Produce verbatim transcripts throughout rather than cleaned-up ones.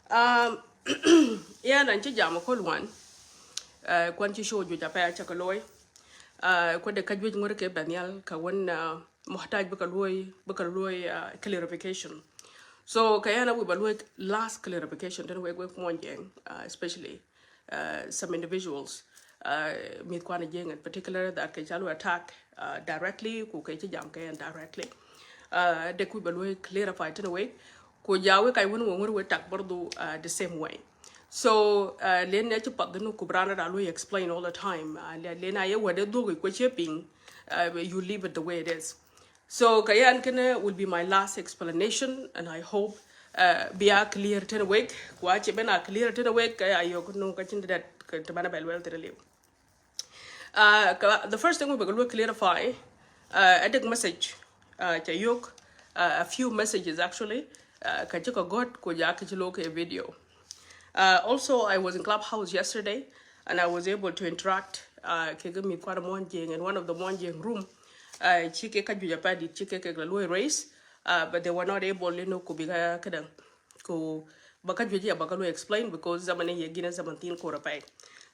Um, yeah, nan ci jam kol wan. Uh, kwan ci show juja pa ya cakaloy. Uh, kwa de ka juj ngur ke banial ka wan, uh, muhtaj bika luoi, bika luoi, uh, clarification. So, kaya na wi ba luoi last clarification, then we, we mo jeng, uh, especially, uh, some individuals, uh, mith kwana jeng in particular, that ke chalo attack, uh, directly, ku ke ci jam ke indirectly. Uh, de ku ba luoi clarify, then we, ku ja we kai wan ngur we tak bordu, uh, the same way. So, uh, len ne ci pat dinu ku brana da luoi explain all the time. Uh, le-, len aye wade dugi kwa ci ping, uh, you leave it the way it is. So, kayan kene will be my last explanation, and I hope, uh, bia clear ten week. Kwa ci bena clear ten week, kaya yo kunu kachin that ke tabana bel well ten liu. Uh, ka, the first thing we will clarify, uh, a dik message, uh, ca yok, uh, a few messages actually, uh, ka ci ka got ku ja ka ci lo ke video. Uh, also, I was in Clubhouse yesterday, and I was able to interact, uh, ke ga mi kwara Monjeng in one of the Monjeng room. Uh, ci ke ka juja pa dit, ci ke ke la luoi raise, uh, but they were not able, you know, ku bi ka kadang, ku ba ka juja ba ka luoi explain because zaman ye gina zaman tin kora pa.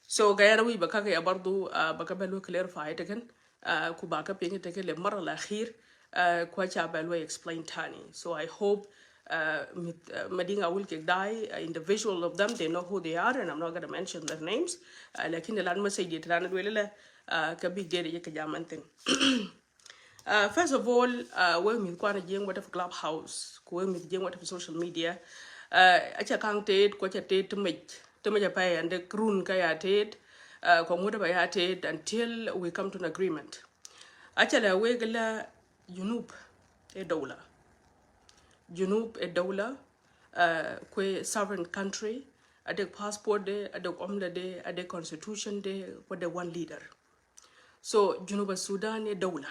So, gaya na wi ba ka ke ya bardu, uh, ba ka ba luoi clarify te kan, uh, ku ba ka ping te ke le mara la khir, uh, kwa ca ba luoi explain tani. So, I hope, uh, mit, uh, Madinga will ke dai, uh, individual of them, they know who they are, and I'm not gonna mention their names. Uh, lakin the land message di tana dwele, uh, ka big day ye ka jaman thing. Uh, first of all, uh, we mith kwana jeng wata fi Clubhouse, ku we mith jeng wata fi social media. Uh, aca kang tet, ku aca tet temej, temej apa ya, and the run ka ya tet, uh, ku ngud apa ya tet, until we come to an agreement. Aca la we gala Junub e dawla. Junub e dawla, uh, kwe sovereign country, a de passport de, a de omla de, a de constitution de, ku de one leader. So, Junub Sudan e dawla.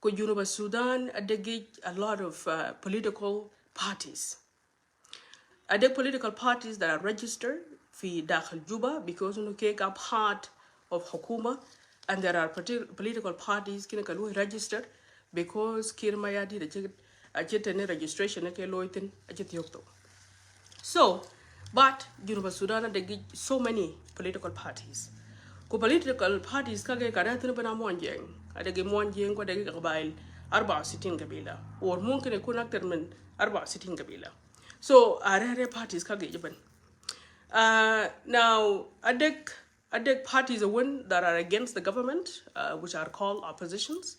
Ku Junub Sudan, a de a lot of, uh, political parties. A de political parties that are registered fi dakhil Juba because unu ke ka part of hukuma, and there are parti-, political parties kina ka luoi registered because Kiir Mayardit a ci, a ci tene registration ke luoi tin, a ci tiok to. So, but Junub Sudan a de so many political parties. Ku political parties ka ge ka re tin bana Monjeng, a de Monjeng, ku a de gabail arba sitin gabila, or mumkin yakun aktar min arba sitin gabila. So, a re re parties ka ge jiban. Uh, now, a de, a de parties a win that are against the government, uh, which are called oppositions.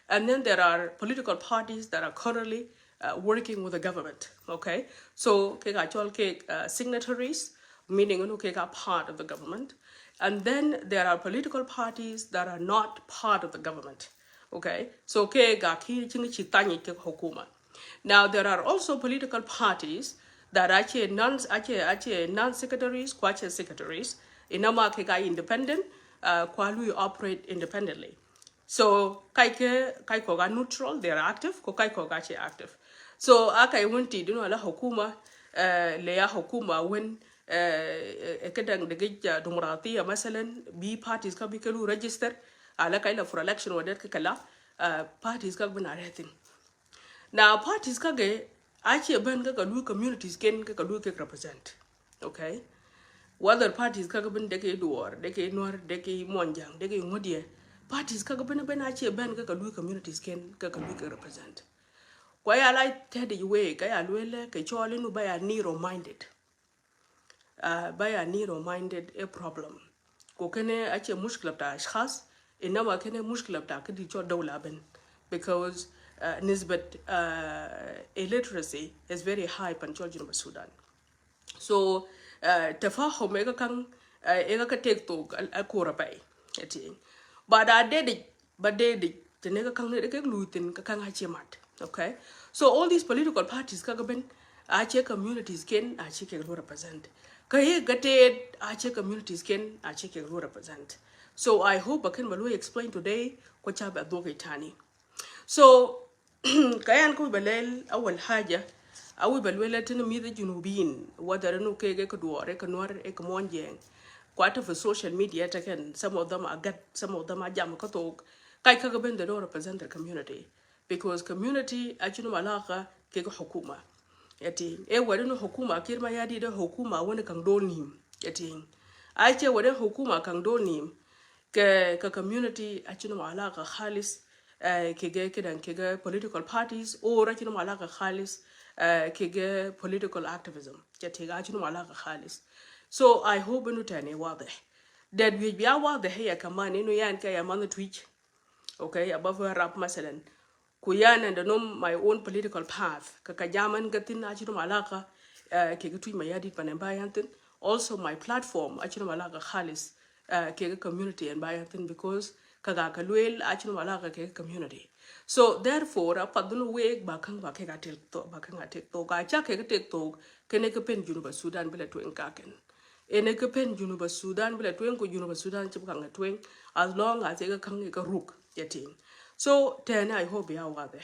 And then there are political parties that are currently, uh, working with the government, okay? So, ke ga chol ke, uh, signatories, meaning unu ke ga part of the government. And then there are political parties that are not part of the government, okay? So, ke ga ki chingi chitani ke hukuma. Now, there are also political parties that ache non, ache, ache non-signatories, ku ache signatories. Inama ke ga independent, uh, ku a lui operate independently. So, kai ke, kai ko ga neutral, they are active, ku kai ko ga ache active. So, a kai wunti dinu ala hukuma, uh, le ya hukuma win, uh, e ke dang de ge ja demokratiya, masalan, bi parties ka bi ke lu register, ala kai la for election wa det ke kala, uh, parties ka bina re tin. Now, parties ka ge, ache ben ka ka lui communities ken ka ka lui ke represent. Okay? Whether parties ka ge ben de ke Duor, de ke Nuer, de ke Monjang, de ke ngudie. Parties ka ge ben ben ache ben ka ka lui communities ken ka ka lui ke represent. Kwa ya lai tedi we, ka ya luele, ke chole nu ba ya narrow-minded. Uh, ba ya narrow-minded a problem. Ku kene ache mushkila bita ashkhas, inama kene mushkila bita kidi chol dawla ben. Because, uh, nisbat, uh, illiteracy is very high pan chol Junub Sudan. So, uh, tafahum ega kang, uh, ega ka tek tok al, al kura pai. Eti. But a dedi, but dedi, tene ka kang ne de ke lutin ka kang ache mat. Okay? So all these political parties ka gaben, ache communities ken, ache ke lu represent. Ka ye gated, ache communities ken, ache ke lu represent. So I hope I can malu explain today, kwa cha ba doge tani. So, kayan ku balel, awal haja, awi balwela tene mide Junubin, whether inu ke, ke Duor, ke Nuer, ke Monjeng. Kwa ta fi social media ta ken, some of them are get, some of them are jam ka tok. Kai ka gaben they don't represent their community. Because community, ache nu malaka ke hukuma. Keti, e wede ni hukuma Kiir Mayardit de hukuma wene kang dol nim. Keti, ache wede hukuma kang dol nim. Ke, ke community achi num alaqa khalis, eh, kege, kege, kege political parties, or achi num alaqa khalis, eh, kege political activism. Keti, achi num alaqa khalis. So I hope inu tene wadih. That will be wadih ya kaman inu yan ke ya man Twic. Okay, above where up masalan. Ku yan enda num my own political path. Ka ka jaman gatin achi num alaqa, eh, kege Twic Mayardit panen bayan tin. Also my platform achi num alaqa khalis, eh, kege community en bayan tin because ka ga ka luel achi num alaqa kege community. So therefore, apadun wek bakang ba kega tek tok, bakang a tek tok. Acha kega tek tok, kene ke pen Junub Sudan bile tueng kaken. Ene ke pen Junub Sudan bile tueng ku Junub Sudan chip kang tueng as long as ega kang ega ruk yating. So tene I hope ya wadih.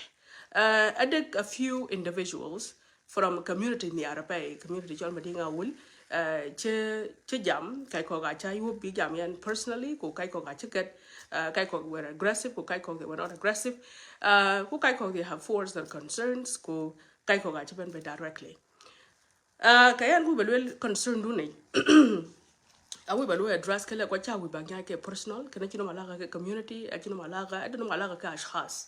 Uh, adek a few individuals from community ni arapai, community chol Madinga Wul, uh, che, che jam, kai ko ga cha yuop bi jam yan personally, ku kai ko ga che ket, uh, kai ko were aggressive, ku kai ko were not aggressive, uh, ku kai ko they have voiced their concerns, ku kai ko ga che ben be directly. Ah, ka yan wi ba luel concern du nei. Awi ba luel address kele kwa cha wi ba nya ke personal, kene chino malaga ke community, a chino malaga, a chino malaga ke ashkhas.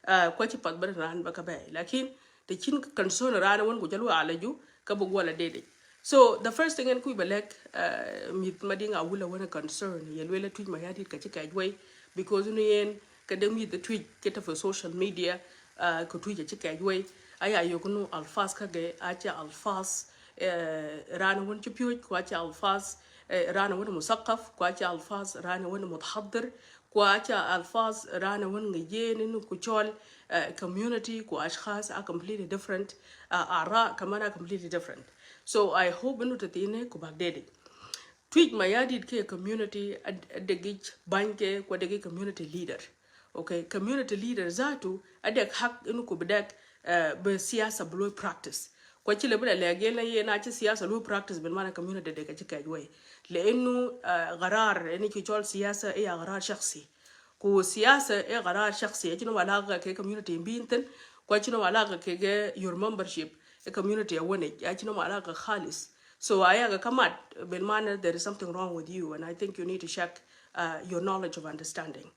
Ah, kwa chi pat ber ran ba ka bai. Lakin te chin concern ran wan ku jalu ala ju ka bu gwala dede. So the first thing en ku ba lek, ah, mit Madinga Wul a wan concern ye luel Twic Mayardit ka chi ka jwai because unu yen ka de mit Twic ke ta for social media, ah, ku Twic a chi ka jwai. Aya yo kunu alfaz ka ge, acha alfaz, eh, rana wan chi pioj, ku acha alfaz, eh, rana wan musaqaf, ku acha alfaz rana wan mutahaddir, ku acha alfaz rana wan ngejen inu ku chol, eh, community, ku ashkhas are completely different, ah, ara kaman are completely different. So I hope inu tatine ku bak dede. Twic Mayardit ke community ad-, adegij bany ke, ku adegij community leader. Okay, community leader zatu adek hak inu ku bedek, eh, be siyasa bulu practice. Kwa chile bula lege la ye na chi siyasa lu practice ben mana community de ka chi ka jwai. Le inu, eh, qarar, inu ki chol siyasa e ya qarar shakhsi. Ku siyasa e qarar shakhsi, e chino malaga ke community binten, kwa chino malaga ke ge your membership, e community a wane, e chino malaga khalis. So aya ga kamat, ben mana there is something wrong with you, and I think you need to check, uh, your knowledge of understanding.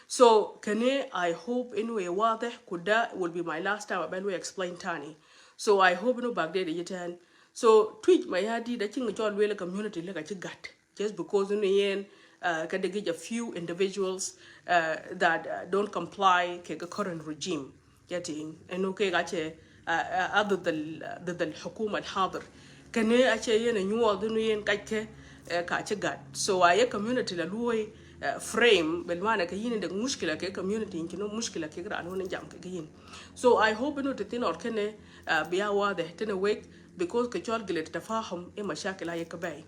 So kene, I hope inu e wadih, ku da will be my last time, abel we explain tani. So I hope inu bak dede yitan. So Twic Mayardit da ching chol wele community le ka chi gat. Just because inu yen, uh, ka degij a few individuals, uh, that, uh, don't comply ke ka current regime. Getting, inu ke ga che, uh, uh, ضد ال-, ضد الحكومة الحاضر. Kene ache yen a nyuwa dunu yen ka ke, eh, ka che gat. So aye community la luoi, eh, frame, bel mana ka yin dek mushkila ke community, yin kino mushkila ke gra anu jam ke yin. So I hope inu te tin or kene, eh, biya wadih tene wek, because ke chol gile tafahum, e mashakil aye ke bai.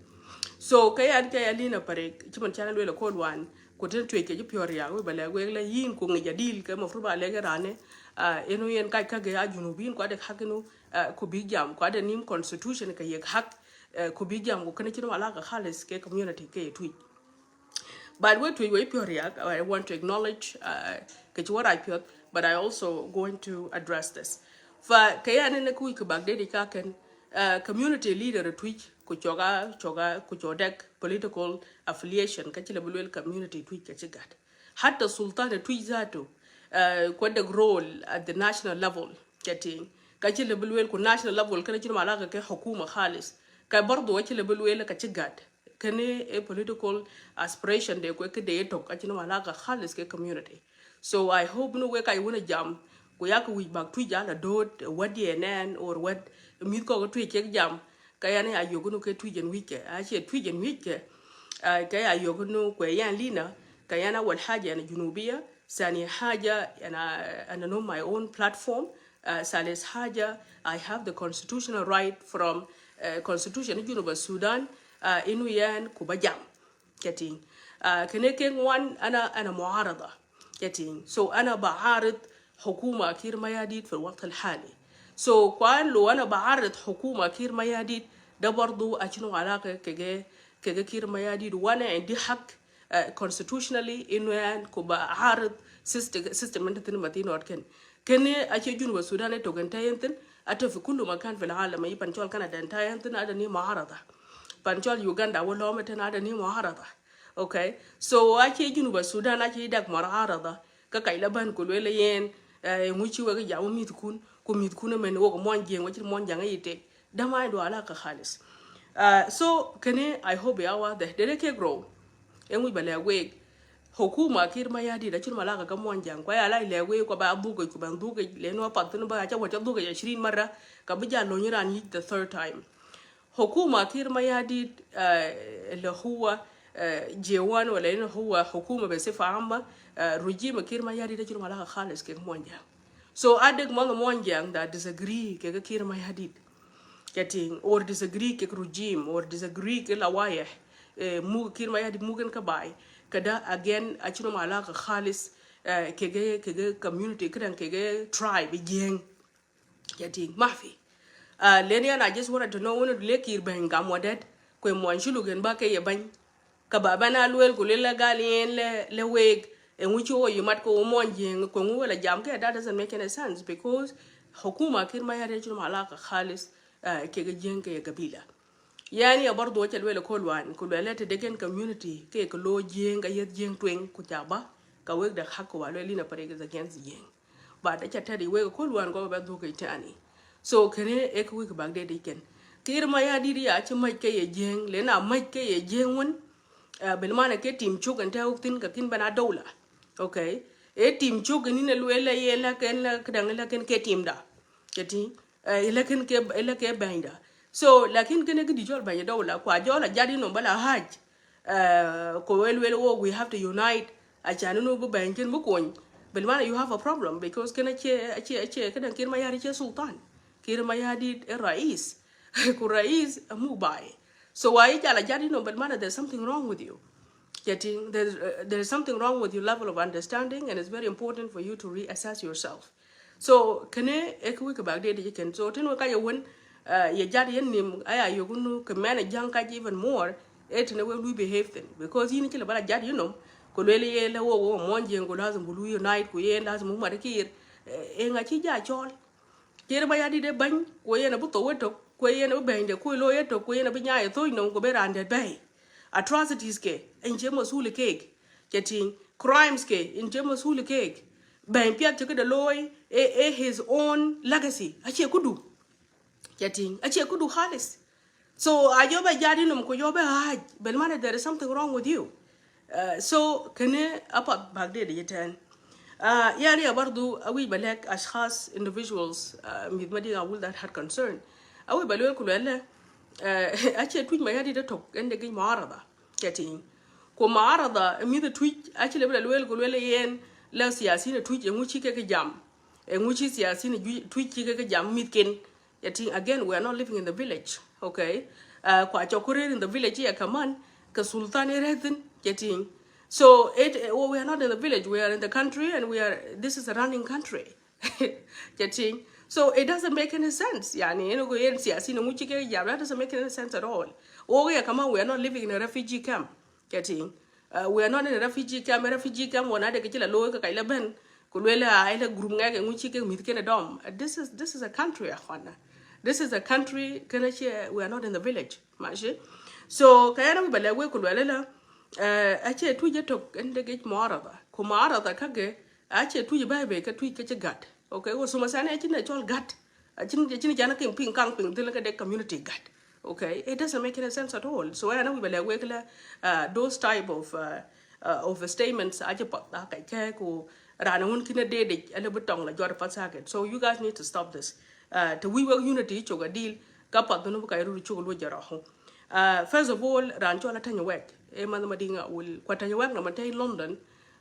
So ke yan ke ya lina pare, chiman channel wele call one, ku ten Twic ke ji pior ya, we bale wek la yin ku ngi jadil ke mafru ba lege rane, ah, inu yen ka ka ge a Junubin, ku adek hak inu, ah, ku bi jam, ku adek nim constitution ke yek hak, eh, ku bi jam, ku kene chino malaga khalis ke community ke Twic. But we Twic we pior ya, I want to acknowledge, uh, ke chi wara pior, but I also going to address this. Fa ke ya ne ne ku ke bak dede ka ken, uh, community leader Twic ku choga, choga, ku chodek political affiliation, ka chile bulwel community Twic ka chi gat. Hatta sultan Twic zatu, uh, ku adek role at the national level, getting. Ka chile bulwel ku national level, kene chino malaga ke hukuma khalis. Ka bardu ka chile bulwel ka chi gat. Kene e political aspiration de kwe ke de tok, a chino malaga khalis ke community. So I hope nu we ka i wuna jam, ku ya ke wij bak Twic ala dot, wat ye nen, or wat mit ko ke Twic ke jam, ka ya ne a yogu nu ke Twic en wij ke, a che Twic en wij ke, ah, ka ya yogu nu kwe yan lina, ka ya na wal haja ana Junubiya, sani haja ana, ana no my own platform, ah, salis haja, I have the constitutional right from, eh, constitution Junub Sudan, ah, inu yan ku ba jam. Getting. Ah, kene ke ngwan ana, ana muarada. Getting. So ana baarid hukuma Kiir Mayardit fi al-waqt al-hali. So kwan lo ana baarid hukuma Kiir Mayardit, da bardu a chino alaga kege, kege Kiir Mayardit, wana indi hak, eh, constitutionally inu yan ku baarid system, system ente tin matin orken. Kene ace Junub Sudan e token tayantin, ata fi kullu makan fil alam, ayi pan chol Canada en tayantin, ada ni muarada. Pan chol Uganda wala ma ten ada ni muarada. Okay? So ace Junub Sudan ace idak muarada. Ka kai la ban ku lwela yen, eh, nguchi wega jamu mitkun, ku mitkun men wega Muanjeng, wachin Muanjeng ite. Da ma indu alaka khalis. Ah, so kene, I hope ya wadih. Dede ke grow. En wich ba le wek. Hukuma Kiir Mayardit achin alaka ka Muanjeng. Kwa ya la le wek kwa ba duke, kwa ba duke, leno patin ba acha wacha duke ya ishirin mara. Ka bija lonyiran yich the third time. Hukuma Kiir Mayardit, eh, اللي هو, eh, J one ولا إنه هو حكومة بصفة عامة, eh, regime Kiir Mayardit achin alaka khalis ke Muanjeng. So, adeg man Muanjeng da disagree ke Kiir Mayardit. Getting, or disagree ke regime, or disagree ke lawayih, eh, mu Kiir Mayardit mu gen ka bai. Kada again, achin alaka khalis, eh, ke, ke community, kadang ke tribe, Jeng. Getting, mafi. Ah, leni, and I just wanted to know, wani le Kiir bany gam wadet, kwe Muan Shuluk en ba ke ye bany. Ka ba bana luel ku lwela gal yen le, le wek, e nguchi o yumat ko Muanjeng, ko ngu wala jam ke, that doesn't make any sense, because hukuma Kiir Mayardit achin alaka khalis, eh, ke Jeng ke gabila. Yani ya bardu acha lwela ko lwan, ku lwela te degen community, ke ko lo Jeng, ka yet Jeng tweng, ku cha ba, ka wek da hak ko wa lwela ina pare ke against Jeng. But acha tadi wek ko lwan ko ba duke tani. So kene ek wik bak de diken. Kiir Mayardit ya achi maj ke ye Jeng, lena maj ke ye Jeng wen. Eh, bil mana ke tim chuk ente uktin ka kin bana dawla. Okay. E tim chuk ni ne lwela ye la ken la kadang la ken ke tim da. Keti, eh, la ken ke, la ke benda. So, lakin kene ke di jol benda dawla, kwa jol ajadi no bala haj. Eh, ko wel wel wo, we have to unite. Achan inu bu bany ken bu kony. Bil mana you have a problem because kene che, che, che, kadang Kiir Mayardit che sultan. Kiir Mayardit e rais. Ku rais mu bai. So why jala jadi no, bil mana there's something wrong with you. Getting, there's, uh, there's something wrong with your level of understanding, and it's very important for you to reassess yourself. So kene ek wik bak de diken. So tin wek aye wen, eh, ye jad yen nim, aya yogunu ke mena jang kaj even more, e tene we lui behave thin. Because yin chile bala jad yinom, ku lwele ye le wo wo Muanjeng ku lazim bu lui unite, ku yen lazim mu mari Kiir, eh, e nga chi ja chol. Kiir Mayardit e bany, ku yen abu to we tok, ku yen abu bany de, ku lo ye tok, ku yen abu nya ye to nom, ku be rande bay. Atrocities ke, en che masul kek. Getting, crimes ke, en che masul kek. Bany piat che kede loy, e, e his own legacy. Ache kudu. Getting, ache kudu khalis. So, ajo be jadi nom ku jo be haj, bil mana there is something wrong with you. Uh, so, kene apat bak de de ten. Uh, yani ya bardu, awi balek ashkhas, individuals, uh, mid Madinga Awil that had concern. Awi balek ku lwela, uh, ache tuj Mayardit de tok, ende gi muarada. Getting. Ku muarada, mid tuj, ache le bala lwel ku lwela yen, la siyasin tuj, e nguchi ke ke jam. E nguchi siyasin tuj ke ke jam, mid ken. Getting, again, we are not living in the village, okay? Uh, kwa chokore in the village ya kaman, ka sultan e retin, getting. So, it, eh, we are not in the village, we are in the country, and we are, this is a running country. Getting. So, it doesn't make any sense. Yani, you know, go yen siyasin nguchi ke jam, that doesn't make any sense at all. O ya kaman, we are not living in a refugee camp. Getting. Uh, we are not in a refugee camp. A refugee camp, wan ade ke chila lo ka kai la ben. Ku lwela ai la group ngeke nguchi ke mid kene dom. Uh, this is, this is a country, akhwana. This is a country, kene che, we are not in the village. Mashi? So, kaya na wi bala we ku lwela la, uh, ache tuj e tok, ende gi muarada. Ku muarada kage, ache tuj e ba be ka tuj ke che gat. Okay, wo suma sane ache ne chol gat. Achin, achin jana king ping kang ping, dil ka de community gat. Okay, it doesn't make any sense at all. So, ana wi bala wek la, uh, those type of, uh, uh, of statements, ache pat da kai ke ku rana un kine de de, ale butong la jor pat saket. So, you guys need to stop this. Uh, te wi wek unity, choga deal, ka pat dunu kai ru choga lu jara ho. Uh, first of all, ran chola tanya wek. E man Madinga Awil, kwa tanya wek na man te London,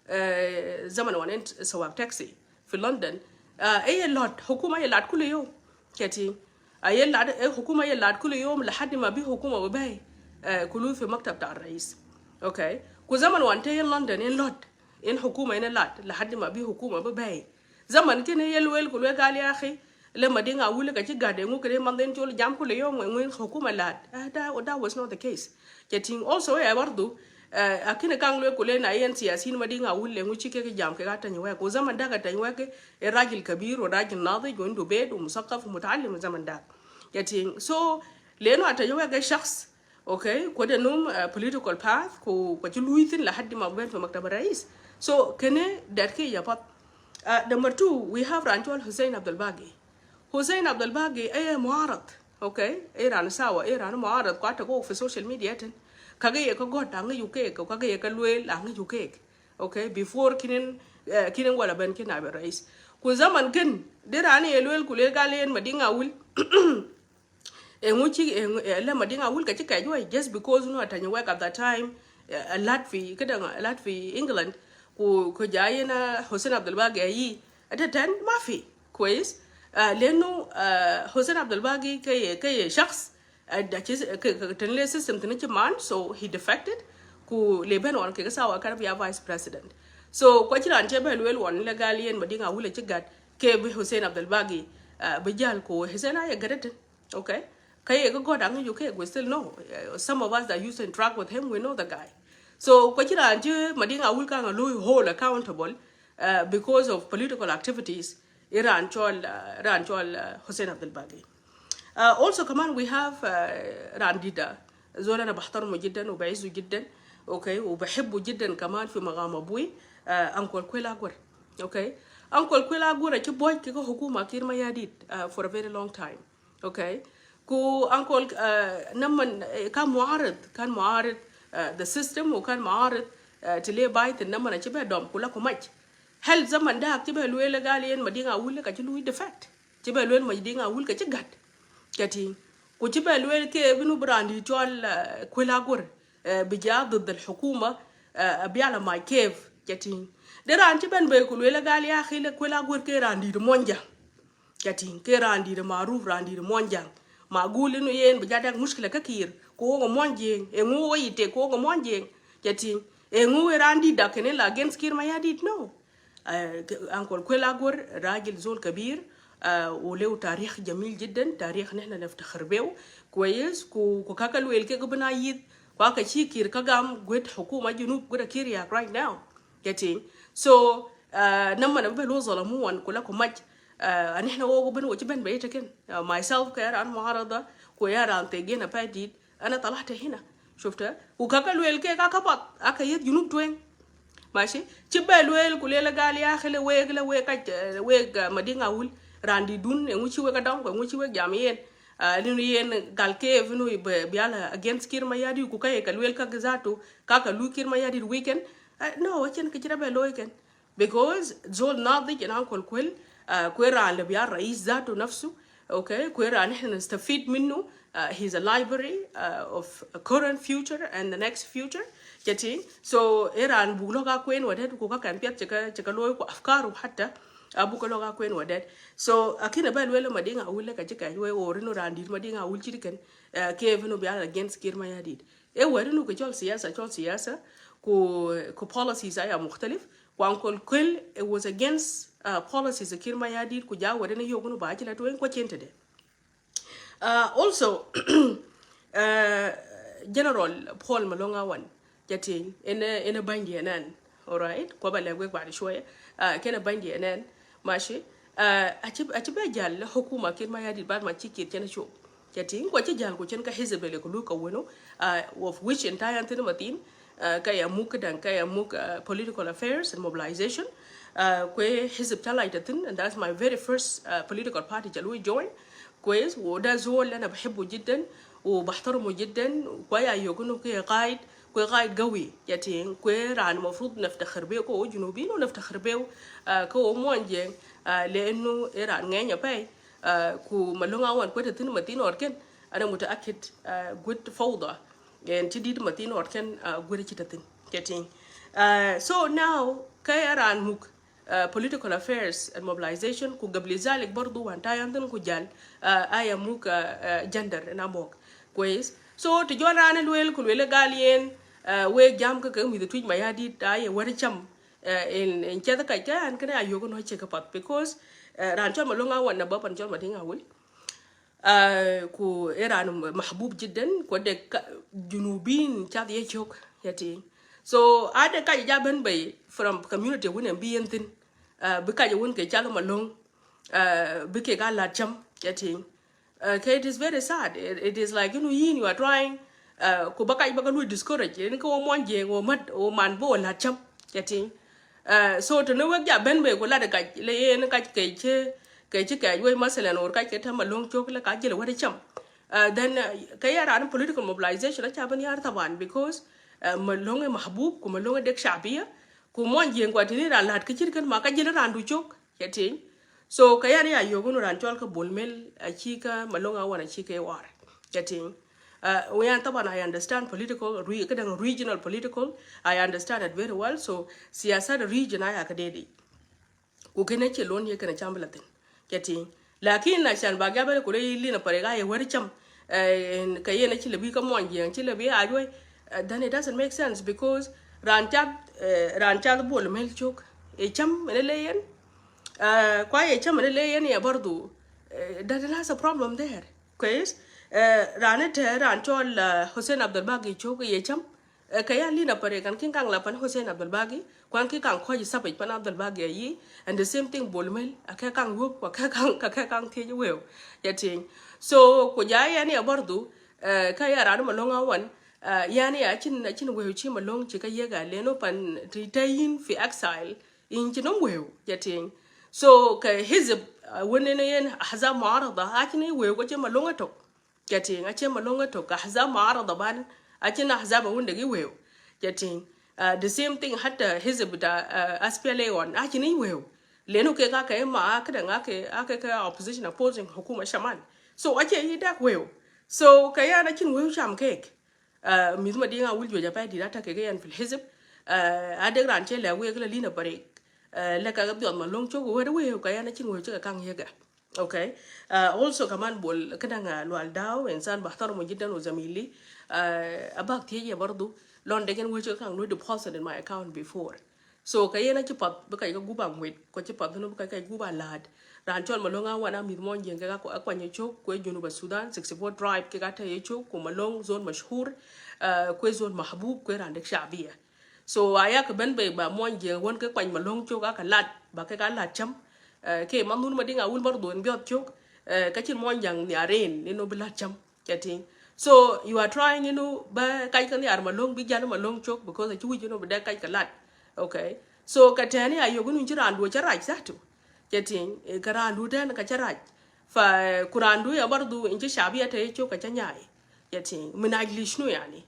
uh, zaman wan en sawak taxi. Fi London, ah, e ye lat, hukuma ye lat kulu yom. Keti, ah, ye lat, e hukuma ye lat kulu yom, lahadi ma bi hukuma be bai, eh, kulu fi maktab ta rais. Okay. Ku zaman wan te yen London, yen lat, yen hukuma yen lat, lahadi ma bi hukuma be bai. Zaman kene ye lwel kulu gal ya akhi, le Madinga Awil ka chi gade ngu kede manden chol jam kulu yom, ngu hukuma lat. Ah, that, that was not the case. Keti, also, eh, bardu, Eh, akina kang luel kule na yen siyasin Madiŋ Awil le ngu ci kek jam kek Ateny Wek. Ku zaman dak Ateny Wek e rajil kabir, wa rajil nadij, wa indu beit, wa musakaf, wa mutaalim zaman dak. Getting. So, lanu Ateny Wek e shakhs, okay, ko de num, eh, political path, ko, ko ci luitin lahadi ma ben fi maktab rais. So, kene dat ke ya pat. Uh, number two, we have ran called Hussein Abdul Bagi. Hussein Abdul Bagi, e muarad, okay? E ran sawa, e ran muarad, ko ata ko fi social media ten. Ka ge ye ka god a ngi yu kek, ka ge ye ka luel a ngi yu kek. Okay? Before kinin, eh, kinin wala ben kin naib rais. Ku zaman kin, de ran ye luel kule gal yen Madiŋ Awil. E ngu ci, e ngu, e le Madiŋ Awil ka ci kej wai, just because no Ateny Wek at that time, eh, a lat fi, kede a lat fi England, ku, ku ja yen, ah, Hussein Abdul Bagi ayi, ata ten, mafi, kwes, ah, lanu, ah, Hussein Abdul Bagi ke ye, ke ye shakhs, ah, da ci, ke, ke, ten le system ten ci man, so he defected, ku le ben wan ke sawa kan bi a vice president. So, ko ci ran ci be luel wan le gal yen Madiŋ Awil ci gad, ke bi Hussein Abdul Bagi, ah, bi jal ku Hussein aye gad ten. Okay? Ka ye ka god a ngi yu kek, we still know. Uh, some of us that used to interact with him, we know the guy. So, ko ci ran ci Madiŋ Awil kang a lui hold accountable, uh, because of political activities, e ran called, uh, ran called, uh, Hussein Abdul Bagi. Uh, also, kaman we have, uh, ran dida. Zol ana bahtarimu jiddan wa baizzu jiddan. Okay? Wa bahibbu jiddan kaman fi magam abui, uh, Uncle Kuel Aguer. Okay? Uncle Kuel Aguer ci boj kek hukuma Kiir Mayardit, uh, for a very long time. Okay? Ku Uncle, uh, naman, eh, kan muarid, kan muarid, uh, the system, wa kan muarid, uh, tile bait naman ci be dom kula ku maj. Hel zaman dak ci be luel gal yen Madiŋ Awil ka ci lui defect. Ci be luel Madiŋ Awil ka ci gad. Keti. Ku ci be luel ke binu brandi called, uh, Kuel Aguer, uh, bi ja ضد الحكومة, uh, bi ala ma kef. Keti. De ran ci ben be ku luel gal ya khile Kuel Aguer ke randi monja. Keti, ke randi maruf, randi Monjang. Ma gul inu yen bi ja dak mushkila ka Kiir, ko wo Monjang, e ngu wo ite, ko wo Monjang. Keti, e ngu e randi dak kene la against Kiir Mayardit, no. Eh, ke, Uncle Kuel Aguer, rajil zol kabir, eh, wa lew tarikh jamil jiddan, tarikh nihna naftakhir bew, kwes, ku, ku kaka luel ke gubna yid, kwa ka ci Kiir ka gam, gwed hukuma Junub, gwed Kiir ya right now. Keti, so, eh, naman be lo zalamu wan kula ku maj, Ah, nihna wo ben wo ci ben beit ken. Ah, myself ka ran muarada, ku ran tegena padit, ana talahta hina. Shufta? Ku kaka luel ke kaka pat, aka yet Junub tweng. Mashi? Ci be luel ku lela gal ya khile weg la weg ka, eh, weg, ah, Madiŋ Awil, randi dun, e ngu ci weg adong, e ngu ci weg jam yen. Ah, linu yen gal ke vinu bi, bi ala against Kiir Mayardit ku ka ye ka luel ka zatu, kaka lu Kiir Mayardit weekend. Ah, no, wachen ka ci ra be loy ken. Because zol nadij en Uncle Kuel, ah, kwe ran le bi ya rais zatu nafsu, okay? Kwe ran nihna nastafid minu, ah, he's a library, ah, of current, future and the next future. Keti? So, e ran buk lo ka kwen waded, ku ka kan piat ci ka, ci ka loy ku afkaru hatta, ah, buk lo ka kwen waded. So, akina bel wele Madiŋ Awil ka ci ka we or inu randi Madiŋ Awil ci ken, ah, ke vinu bi ya against Kiir Mayardit. E weri nu ke call siyasa, call siyasa, ku, ku policies aya mukhtalif, ku Uncle Kuel, it was against, uh, policies Kiir Mayardit, ku ja weri na yogu nu ba ci la tweng kwa cente de. Uh, also, uh, General Paul Malong Awan, jati, ene, ene bandi enen, all right? Kwa ba legwe ba di shoye, uh, kene bandi enen, mashi, Ah, aci, aci be jal hukuma Kiir Mayardit bad ma ci Kiir cen shub. Keti, kwa ci jal ku cen ka hizib le kulu ka weno, ah, of which entire antin matin, ah, ka ya muk dan, ka ya muk, ah, political affairs and mobilization. Ah, kwe hizib tala itatin, and that's my very first, ah, political party ci lu join. Kwes, wo da zol ana bahibu jiddan, wa bahtarimu jiddan, kwa ya yogu nu ke qaid, kwe qaid gawi, yatin, kwe ran mafrud naftakhir bew, ko Junubin wa naftakhir bew, ah, ko Monjang, ah, le inu e ran ngenya pay, ah, ku Malong Awan kwe tatin matin orken, ana mutaakid, ah, gwed fawda, en tidid matin orken, ah, gwed ci tatin, yatin. Ah, so now, kay ran muk, ah, political affairs and mobilization, ku gabli zalik bardu wan tayantin ku jal, ah, aya muk, ah, ah, gender na mok. Kwes. So, ti jon rana luel, ku luel gal yen, ah, we jam ka ka mi the twitch Mayardit, aya wari cham, ah, en, en chada ka ka, an kana ayogo no che ka pat, because, ah, ran chol Malong Awan na bapan chol Madiŋ Awil. Ah, ku e ran mahbub jiddan, ku de ka, Junubin chad ye chok, yati. So a de kaj ja ben bei from community wun en bi en thin. Uh, bi kaj wun ke chalo Malong. Uh, bi kek a lad cham, keti. Uh, ke it is very sad. It, it is like, you know, yin, you are trying. Uh, ku ba kaj ba ka lui discourage. Yin ko Muonjeng, o mat, o man bo lad cham, keti. Uh, so to ne wek ja ben bei ku lad kaj le yin kaj ke che, ke che kaj wei masalen or kaj ke ta Malong chok le kaj le wade cham. Uh, then uh, kaya ran political mobilization acha ben yar taban because uh, Malong e mahbub ku Malong e dek shabia. Ku Muonjeng kwa tini ran lad ke chir ken ma kajil ran du chok, keti. So kaya ni ayo gunu ran chol ka Bol Mel, achi ka Malong a wan achi ke war, keti. Uh, we are taban, I understand political, re, kadang regional political, I understand it very well. So siyasa the region aya ka dedi. Ku kene che lon ye kene cham bla thin, keti. Lakin na chan ba ga bele kule ili na pare ga ye wari cham. Eh, ka ye na chile bi ka Muonjeng, chile bi a jwe. Uh, then it doesn't make sense because ran chat, uh, ran chat Bol Mel chok. E cham ene le yen. Uh, kwa ye cham ene le yen ya bardu. Uh, that has a problem there. Kwes, uh, ran e te ran chol uh, Hussein Abdul Bagi chok ye cham. Eh, ka ya lina pare kan kin kang la pan Hussein Abdul Bagi, kwan kin kang koj sapej pan Abdul Bagi ayi, and the same thing Bol Mel, ake kang yup, kwa ke kang, ka ke kang thiej weu, ya ting. So, ku ja yani a bardu, eh, ka ya ran Malong a wan, eh, yani a chin, a chin weu chi Malong chi ka yega leno pan ti ta yin fi exile, in chi nom weu, ya ting. So, ka hizib, eh, wene ne yen ahzab muarada, a chin weu ko chi Malong a tok. Getting, ache Malong to ka ahzab muarada ban, ache na ahzab a wun degi weu. Getting, uh, the same thing hatta hizib bita, uh, S P L A one, ache ni weu. Leno ke ka ke ma, ke dang ake, ake ke opposition opposing hukuma shaman. So ache i dak weu. So ka ya na chin weu cham kek. Uh, mith Madinga Wul jwe ja pa di data ke ke yan fil hizib. Uh, adeg ran che le weu ke la lina barek. Uh, le ka ga biot Malong chok weu weu ka ya na chin weu che ka kang yega. Okay. Uh, also kaman Bol, kadang, uh, Lual Daw, insan bahtaramu jiddan wa zamili. Uh, abak thiye bardu, lon degen weu che kang lui deposit in my account before. So ka yena chi pat, baka ka guba ngwit, ko chi pat dunu baka ka guba lad. Ran chol Malong a wan a mith Muonjeng ke ka ko akwanye chok, kwe Junub Sudan, sixty-four tribe ke ka ta ye chok, ku Malong zone mashhur, uh, kwe zone mahbub, kwe ran dek shabia. So aya ka ben bei ba Muonjeng won ke kwany Malong chok a ka lad, ba ke ka lad cham. Eh, ke man dun Madinga Wul bardu en biot chok, eh, ka chin Muonjang ni aren, ni no bi lad cham, getting. So you are trying, you know, ba kaj ka ni ar Malong, bi jan Malong chok, because achi wich, you know, bi dek kaj ka lad. Okay. So ka teni ayo gunu chi ran du cha raj zatu. Getting, eh, ka ran du den ka cha raj. Fa, eh, ku ran du ya bardu in chi shabia te chok ka cha nyai. Getting. Min ajli shnu yani.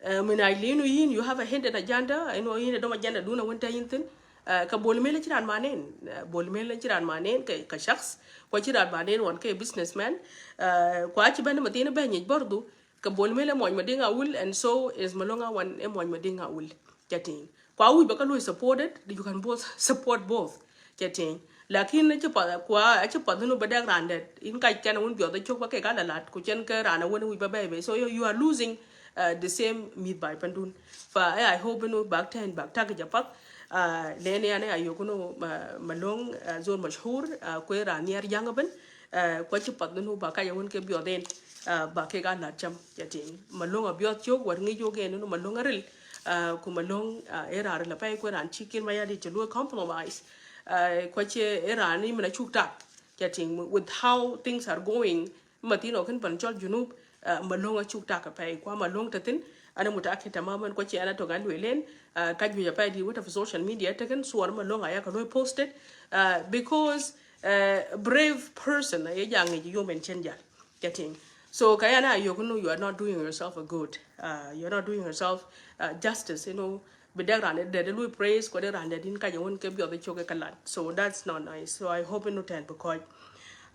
Eh, min ajli inu yin, you have a hidden agenda, inu yin dom agenda duna wanta yin thin. Eh, ka Bol Mel chi ran manen, eh, Bol Mel chi ran manen ka, ka shakhs, kwa chi ran manen wan ka businessman. Eh, kwa chi bende matina benye bardu, ka Bol Mel e Muony Madinga Wul, and so is Malong a wan e Muony Madinga Wul. Getting. Kwa wich baka lui supported, you can both support both. Getting. Lakin achi pa, kwa, achi pa dunu ba dek ran det. In kaj ken wun biot chok ba ke ka la lad, ku chen ke ran wun wich ba bebe. So you, you are losing, uh, the same mith bai pandun. Fa, eh, I hope inu bak ten, bak tak ja pak. Uh, nene ane ayo gunu, uh, Malong, uh, zone mashhur, uh, kwe ran niar jang ben. Uh, kwa chi pat dunu ba kaj wun ke biot den, uh, ba ke ka lad cham, getting. Malong a biot chok, war ngi jo gen inu Malong a ril. Uh, ku Malong, uh, era ril a pai kwe ran chicken ma ya di chulu compromise. Uh, kwa chi era ni mina chuk tak. Getting, with how things are going, matin o ken pan chol Junub, uh, Malong a chuk tak a pai. Kwa Malong tatin, ana mutakid tamaman kwa chi ana to gan welen, uh, kaj wich a pai di wata for social media taken, suar Malong aya ka lui posted, uh, because, uh, brave person, a ye jang e human change. Getting. So kaya na yo kunu, you are not doing yourself a good. Uh, you are not doing yourself, uh, justice, you know. Bi dek ran det lui praise, kwa dek ran det in kaj wun ke biot chok ke ka lad. So that's not nice. So I hope inu ten bi koj.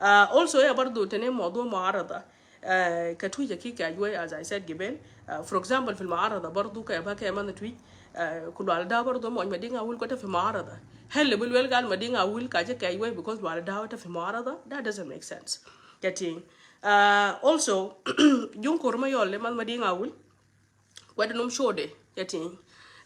Uh, also, ya bardu tene mawdu muarada. Uh, ka twi ja ki kaj wei, as I said, given. Uh, for example, fil muarada bardu ka ba ke man twi. Uh, ku Lual Daw bardu Muony Madinga Wul ko ta fi muarada. Hel bil wel gal Madinga Wul ka je kaj wei because Lual Daw ta fi muarada. That doesn't make sense. Getting. Uh, also, jung kurma yolle man Madinga Wul. Kwed num show de, getting.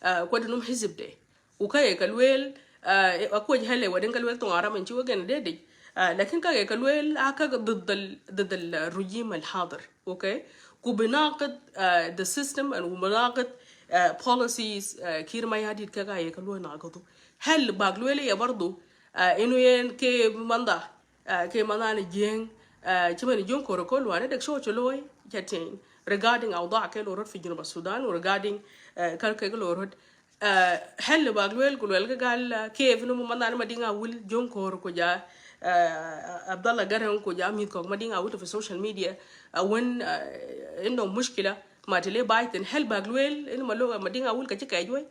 Uh, kwed num hizib de. Uka e ka luel, uh, e, akwaj hele waden ka luel tung aram en chi wagen de de. Uh, lakin ka e ka luel, aka ضد ال، ضد ال، uh, regime al hadir. Okay? Ku binaqid, uh, the system and ku binaqid, eh, policies, eh, Kiir Mayardit kek a ye ka luoi nagutu. Hel bag luel ya bardu, eh, inu yen ke manda, eh, ke manda ni Jieng, eh, chimani Jieng Korogo luane dek show chi luoi, chatting regarding awda ke lorot fi Junub Sudan, regarding, eh, kal ke lorot. Eh, hel bag luel ku luel ke gal, eh, ke inu manda ni Mading Awil, Jieng Korogo ja, eh, Abdallah Garang ku ja mit kok Mading Awil fi social media, eh, wen, eh, indom mushkila, ma tele baitin, hel bag luel, inu malo Mading Awil ka chi kej wei.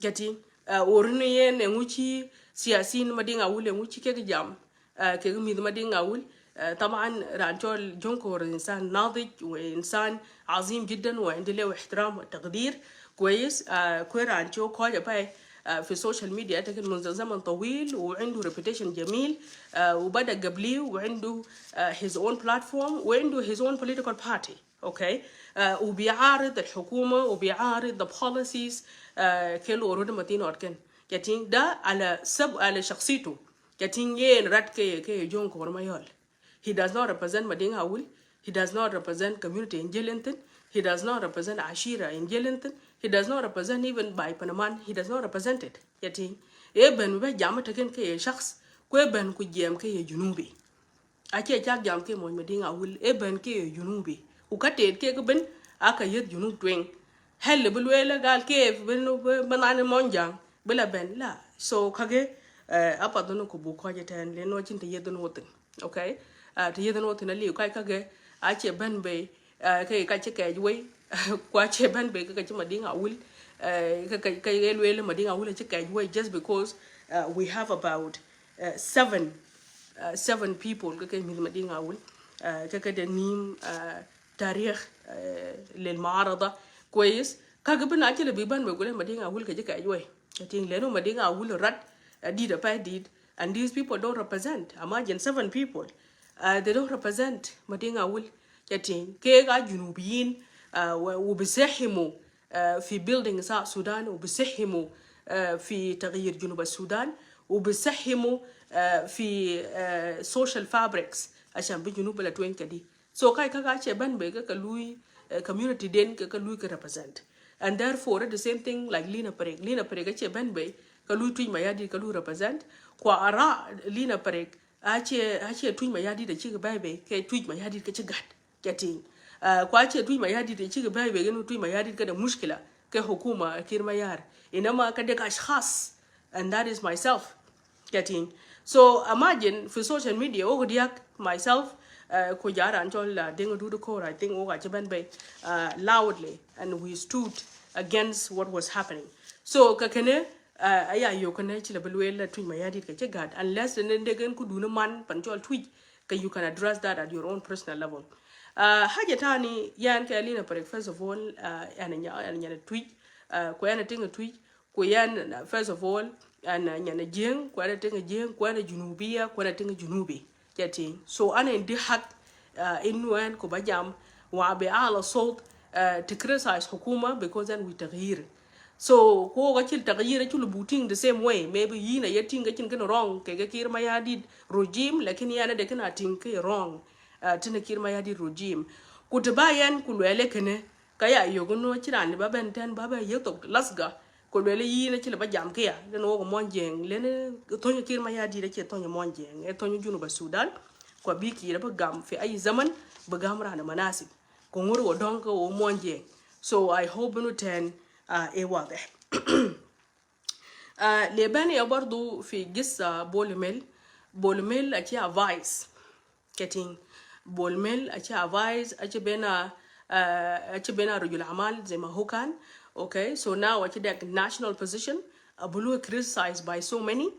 Chatting, eh, or inu yen engu chi siyasin Mading Awil engu chi kek jam, eh, kek mit Mading Awil. Eh, taban ran chol Jieng Korogo insan nadij, wa insan azim jiddan, wa indi lehu ihtiram wa taqdir. Kwes, eh, kwe ran chol koja pai, eh, fi social media, takin munzu zaman tawil, wa indu reputation jamil, eh, wa bada gabli, wa indu, eh, his own platform, wa indu his own political party. Okay? Uh, وبيعارض الحكومة وبيعارض the policies, uh, ke lorot Mading Awil ken. Chatting da ala sab, ala shakhsiyatu. Chatting yen rat ke, ke Jieng Korogo ma yol. He does not represent Mading Awil. He does not represent community in Jieng Lenten. He does not represent ashira in Jieng Lenten. He does not represent even Bai Panaman. He does not represent it. Chatting. E ben be jam taken ke shakhs. Kwe ben ku jam ke Junubi. Ache chak jam ke moj Mading Awil, e ben ke Junubi. U ka tet ke ke ben, aka yet Junub tweng. Hel bi luel gal ke ben, ben, ben ani Monjang, bi la ben la. So kage, eh, apa dono ku bu koja ten, le no chin te yet dono tin. Okay? Ah, te yet dono tin ali, kai kage, ache ben be, eh, ke ka chi kej wei, kwa che ben be ke ka chi Mading Awil, eh, ke, ke, ke luel Mading Awil chi kej wei just because, uh, we have about, uh, seven, uh, seven people ke, ke mit Mading Awil, uh, ke, ke de nim, uh, tarikh, uh, lil muarada, kwes, kage ben ache le bi ben be gule Mading Awil ke chi kej wei. Chatting leno Mading Awil rat, uh, did a pa did, and these people don't represent. Imagine seven people. Uh, they don't represent Mading Awil. Chatting, ke ga Junubiyin, uh, wa, wa bisahimu, uh, fi building South Sudan, wa bisahimu, uh, fi taghyir Junub Sudan, wa bisahimu, uh, fi, uh, social fabrics, ashan bi Junub la tweng kadi. So kai kaka che ben be ke ka lui, uh, community den ke ka lui ke represent. And therefore, the same thing like Lina Parek. Lina Parek che ben be ka lui Twij Mayardit ka lui represent. Kwa ara Lina Parek, ache, ache Twij Mayardit achi ke bai be, ke Twij Mayardit ke chi gad. Chatting. Uh, kwa ache Twij Mayardit achi ke bai be, ke nu Twij Mayardit ke de mushkila, ke hukuma Kiir Mayar. Inama ke de ka ashkhas, and that is myself. Chatting. So imagine fi social media, o diak myself, uh, ku ja ran chol, uh, Deng Dudu Kor, I think o ga che ben be, uh, loudly, and we stood against what was happening. So ka kene, uh, aya yo kene chi le bi luel la Twij Mayardit ke chi gad, unless ne de gen ku duni man pan chol Twij, ke you can address that at your own personal level. Uh, haja tani, yan ke Lina Parek, first of all, uh, ana nya, ana nya Twij, uh, ku ana ting Twij, ku yan, uh, first of all, ana nya Jieng, ku ana ting Jieng, ku ana Junubiya, ku ana ting Junubi. Chatting. So ana indi hak, uh, inu an ku ba jam, wa bi ala sawt, uh, to criticize hukuma because then we taghyir. So, ko ga chil taghyir chulu bu ting the same way. Maybe yin a ye ting ka chin ken wrong ke, ke Kiir Mayardit regime, lakin yana de ken a ting ke wrong, uh, tin Kiir Mayardit regime. Ku te ba yan ku luel kene, ka ya yo ku no chiran ba ben ten ba ba ye tok lasga. Ku luel yin a chil ba jam ke ya, den o ko Monjeng, lene tonyo Kiir Mayardit che tonyo Monjeng, e tonyo Junub Sudan. Kwa bi Kiir ba gam fi ay zaman, ba gam ran manasib. Ku ngur wo dong ke wo Monjeng. So I hope inu ten, uh, e wadih. Uh, le ben ya bardu fi gissa Bol Mel. Bol Mel achi a vice. Chatting. Bol Mel achi a vice, achi bena, uh, achi bena rajul amal zay ma hu kan. Okay, so now achi dek national position. Abulu criticized by so many.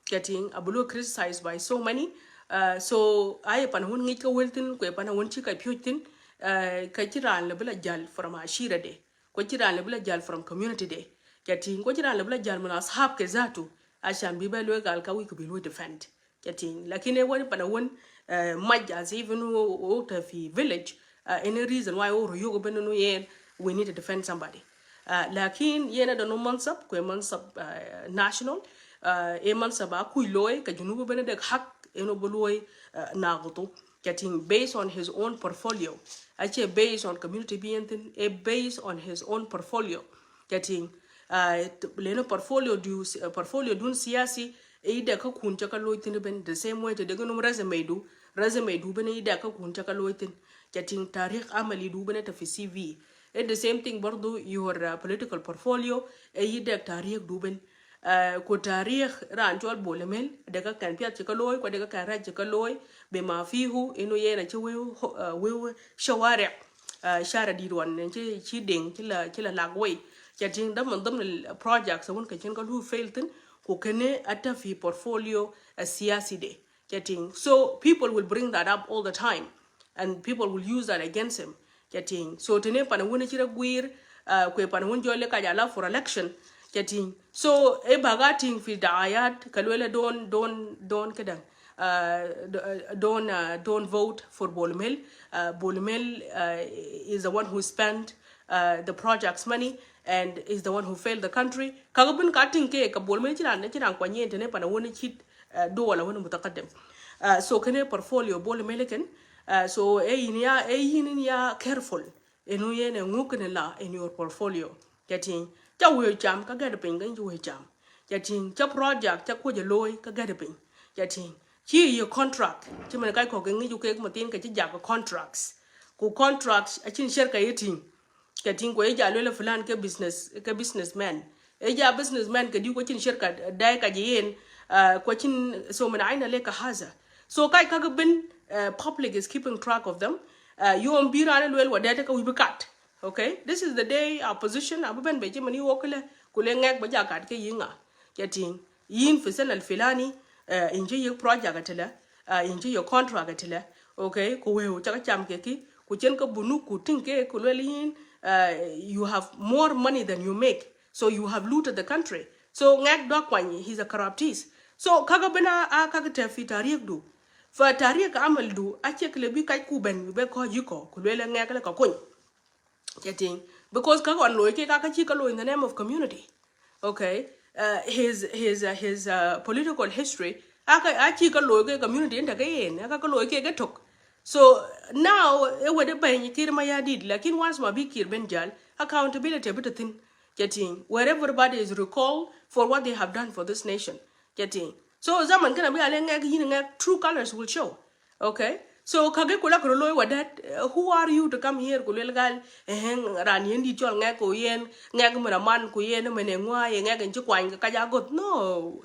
Chatting. Abulu criticized by so many. Uh, so ay pana wun ngich ka wel tin, kwe pana wun chi ka pyuch tin, uh, ka chiran le bi la jal from ashira de. Ko chiran le bi la jal from community de. Chatting, ko chiran le bi la jal min ashab ke zatu. Ashan bi ba luel gal ka wi ku bi luel defend. Chatting. Lakin e wani pana wun, uh, maj as even wo, wo ta fi village, uh, any reason why wo ro yogo beno no yen, we need to defend somebody. Uh, lakin yena da no mansab, kwe mansab, uh, national, uh, e mansab a kui loy, ka Junubi beno de hak, eno bo loy, uh, nagutu. Chatting, based on his own portfolio. Achi based on community biyan tin, e based on his own portfolio. Ca ting, ah, t-, leno portfolio du, eh, portfolio dun siasi, e i dek kakun ca ka looi thin ben, the same way te dek num resume du, resume du ben e i dek kakun ca ka looi thin. Ca ting, tarikh amali du ben e ta fi C V. E the same thing برضو your, uh, political portfolio, e i dek tarikh du ben. Uh, ko tarikh ran col Bol Mel, dek kakan piath ca ka looi, ko dek kakan raj ca ka looi, bima fihu, inu yena ca weu, ho-, uh, weu shawari, uh, shara di ruan, ci, ci deng, ci la, ci la lag wei. Ca ting, da من ضمن ال projects, wun ka cin ka lu fail thin, ko kene a ta fi portfolio, uh, siasi de. Ca ting. So people will bring that up all the time, and people will use that against him. Ca ting. So tene pana wun ci ra gwir, uh, kwe pana wun jole ka jala for election. Ca ting. So e baga ting fi daayat, ka lwela don't, don't, don't kedang. Uh, d-, uh, don't, uh, don't vote for Bol Mel. Uh, Bol Mel, uh, is the one who spent, uh, the project's money and is the one who failed the country. Ka ga bin ka ting ke, ka Bol Mel ci ran, ci ran kwanye tene pana wun ci, uh, dola wun mutaqaddim. Uh, so kene portfolio Bol Mel ken. Uh, so e yin ya, e yin ya careful. Inu yene ngu kene la in your portfolio. Ca ting, ca weu cam, ka gada piny, ka nji weu cam. Ca ting, ca project, ca kuja looi, ka gada piny. Ca ting, ci ye contract, ci men kai ko ke ngi ju ke matin ka ci ja ka contracts. Ku contracts, a cin shirka ye ting. Ca ting, ko e ja lwela fulan ke business, ke businessman. E ja businessman ke di ko cin shirka dai ka ji yen, uh, ko cin so men aina le ka haza. So kai ka ga bin, uh, public is keeping track of them. Uh, yom bi ran lwel wa data ka wi bi kat. Okay? This is the day opposition abu ben be ci mani wokle, kule ngek ba ja kat ke yinga. Ca ting, yin fi sana al filani, uh, in ci ye project atela, uh, in ci ye contract atela. Okay? Ku weu ca ka cam ke ki, ku cin ka bunu ku ting ke, ku lwel yin, uh, you have more money than you make. So you have looted the country. So ngek dok kwany, he's a corruptee. So ka ga bina a ka ga te fi tarikh du. Fa tarikh amal du, a cek le bi kaj ku ben, be ko jiko, ku lwela ngek le ka kuny. Ca ting. Because ka wan loy ke ka ka ci ka loy in the name of community. Okay? Uh, his, his, uh, his, uh, political history, a ka, a ci ka loy ke community inta ke yen, a ka ka loy ke ke tok. So now, e wede ben Kiir Mayardit, lakin once ma bi Kiir ben jal, accountability bi ta thin. Ca ting. Where everybody is recalled for what they have done for this nation. Ca ting. So zaman kana bi ale ngek yin ngek true colors will show. Okay? So kage kula kuro loy wa that, uh, who are you to come here kulel gal, eh, ran yen di chol ngek ko yen, ngek mena man ko yen mene ngwa, ye ngek en ci kwany ka ja got. No.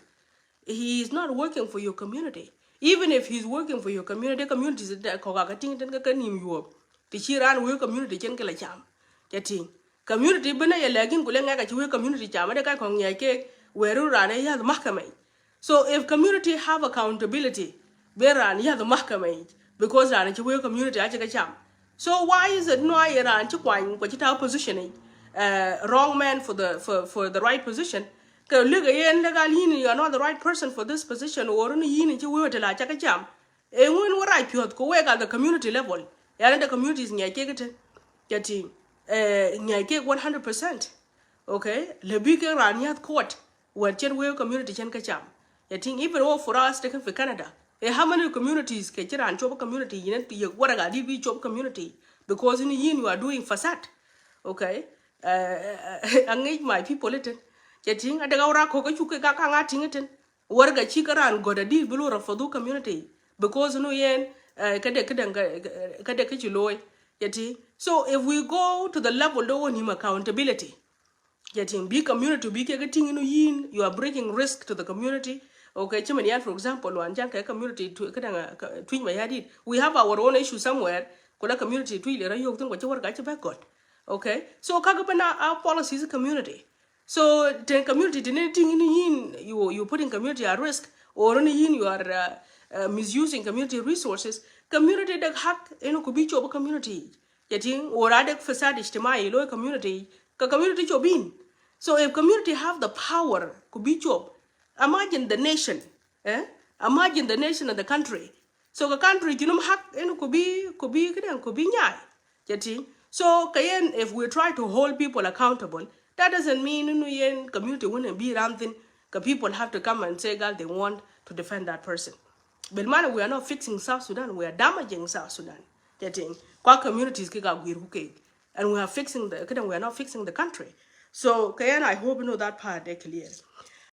He is not working for your community. Even if he's working for your community, communities da ko ga ka ting ten ka ka nim yuop. Ti ci ran we community chen ke la cham. Ca ting. Community bina ya lagin kule ngek ka ci we community cham, da ka ko ngek ke weru ran ya mahkama. So if community have accountability, be ran ya mahkama, because ran ci we community a ci ka cham. So why is it no ye ran ci kwany ko ci ta position, eh, wrong man for the, for, for the right position? Ka liga yen legal yin, you are not the right person for this position, or ni yin ci we tela ca ka cham. E ngun wa right piot ko we ga the community level. Ya the communities ngek ke kete. Ca ting. Eh, ngek ke one hundred percent. Okay? Le bi ke ran ya court. Wet chen we community chen ka cham. Ca ting, even wo for us taken fi Canada. E how many communities ke ci ran choba community yin ti ye wara ga di bi choba community. Because in yin you are doing fasad. Okay? Uh, I need my people iten. Ca ting, ada ga wara ko ka chuke ka ka nga ting iten. Wara ga ci ka ran goda di bilu ra for the community. Because no yen, uh, kade, kade, kade, kade ka ci loy. Ca ting. So if we go to the level do we need accountability. Getting big community, big getting inu yin, you are bringing risk to the community. Okay, ci men yan, for example, wan jang ke community tu, kadang, uh, ka, Twic Mayardit. We have our own issue somewhere. Kula community Twic le ra yok tun ko ci war ka ci ba got. Okay? So ka ga bana our policies community. So the community, the thing inu yin, you, you putting community at risk, or inu yin, you are, uh, uh, misusing community resources. Community da hak inu ku bi choba community. Getting, or ada fasad ijtimai lo community, ka community chobin. So if community have the power, ku bi chob, imagine the nation, eh? Imagine the nation and the country. So ka country ci num hak inu ku bi, ku bi, kadang ku bi nyai. Getting. So ka yen, if we try to hold people accountable, that doesn't mean inu yen community wouldn't be ranting. Ka people have to come and say, "God, they want to defend that person." But man, we are not fixing South Sudan. We are damaging South Sudan. Getting. Kwa communities ki ga gwir ku ke. And we are fixing the, kadang we are not fixing the country. So kaya, I hope you know that part e clear.